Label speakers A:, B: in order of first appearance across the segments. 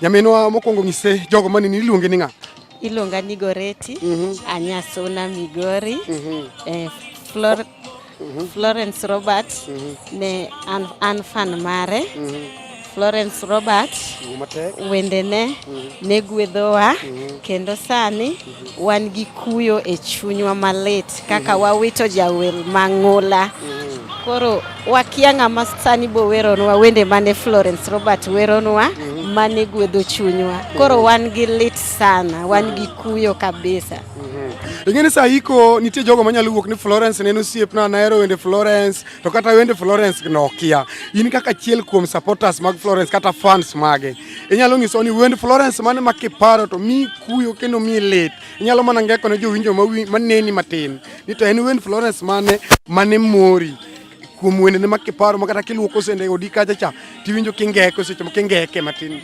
A: Nyaminwa mokwongo ng'ise jogo mani iluongi ni ng'a?
B: Iluonga ni Goreti, Anyasuna Migori, eh, Florence Robert ne an fan mare. Florence Robert wendene ne gwedhowa kendo sani wan gi kuyo e chunywa malit kaka wawito jawer mang'ula. Koro wakia ng'ama sani bo weronwa wende mane Florence Robert weronwa mane gwedho chunywa. Koro wan gi lit sana, wan gi kuyo kabisa.
A: Ing'e ni sa iko nitie jogo manyalo wuok ni Florence ne en osiepna, nahero wende Florence, to kata wende Florence nokia. In kaka achiel kuom supporters mag Florence kata fans mage, inyalo nyiso ni wend Florence mane ma kiparo to mi kuyo kendo mi lit. Inyalo mana ngeko ne jowinjo maneni matin ni to en wend Florence mane mane mori kuom wendene ma kiparo ma kata kiluoko sende e odi kacha cha tiwinjo kingeko seche moko ingeke matin.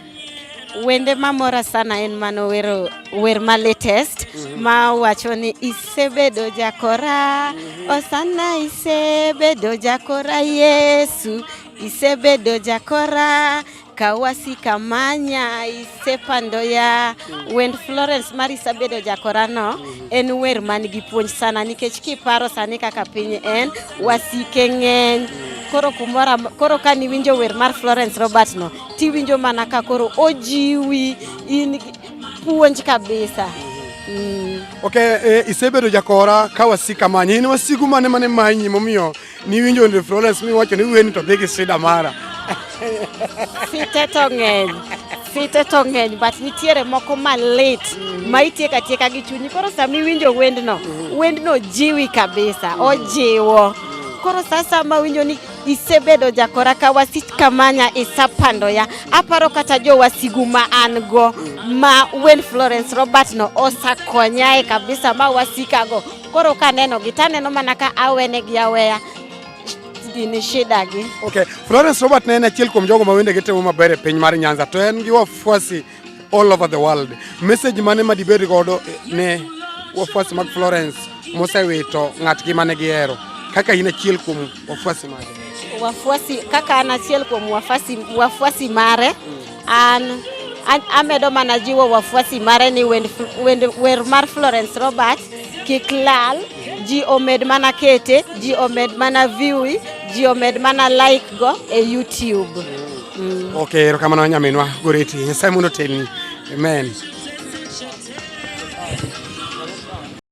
B: Wende mamora sana en manowero wer ma latest ma wacho ni isebedo jakora, Osana isebedo jakora Yesu, isebedo jakora kawasika manya isepando ya. Wend Florence mar isebedo jakora no en wer man gi puonj sana nikech kiparo sani kaka piny en wasike ng'eny. Koro kumora koro ka niwinjo wer mar Florence Robert no tiwinjo mana ka koro ojiwi in puonj kabisa.
A: Okay, isebedo jakora ka wasika manyi. In wasigu mane mane manyi momiyo niwinjo wende Florence miwacho ni weni to dhi gi sida mara?
B: Site to ng'eny, site to ng'eny, but nitiere moko malit ma itieko atieka gi chunyi. Koro sama iwinjo wendno, wendno jiwi kabisa, ojiwo. Koro sasa ma winjo ni isebedo jakora ka wasika manya isapando ya, aparo kata jowasigu ma an go ma wend Florence Robert no osakonyae kabisa ma wasikago. Koro kaneno gi taneno mana ka awenegi aweya gini shida gi.
A: Okay, Florence Robert ne en achiel kuom jogo ma wendegi timo maber e piny mar Nyanza to en gi wafuasi all over the world. Message mane ma dibed godo ne wafuasi mag Florence mosewito ng'atgi mane gihero kaka in achiel kuom wafuasi mage?
B: Wafuasi kaka an achiel kuom wafuasi mare, an amedo mana jiwo wafuasi mare ni wer mar Florence Robert kik lal, ji omed mana kete, ji omed mana view, ji omed mana like go e YouTube.
A: Okay, erokamano nyaminwa Goreti. Nyasaye mondo otelni. Amen.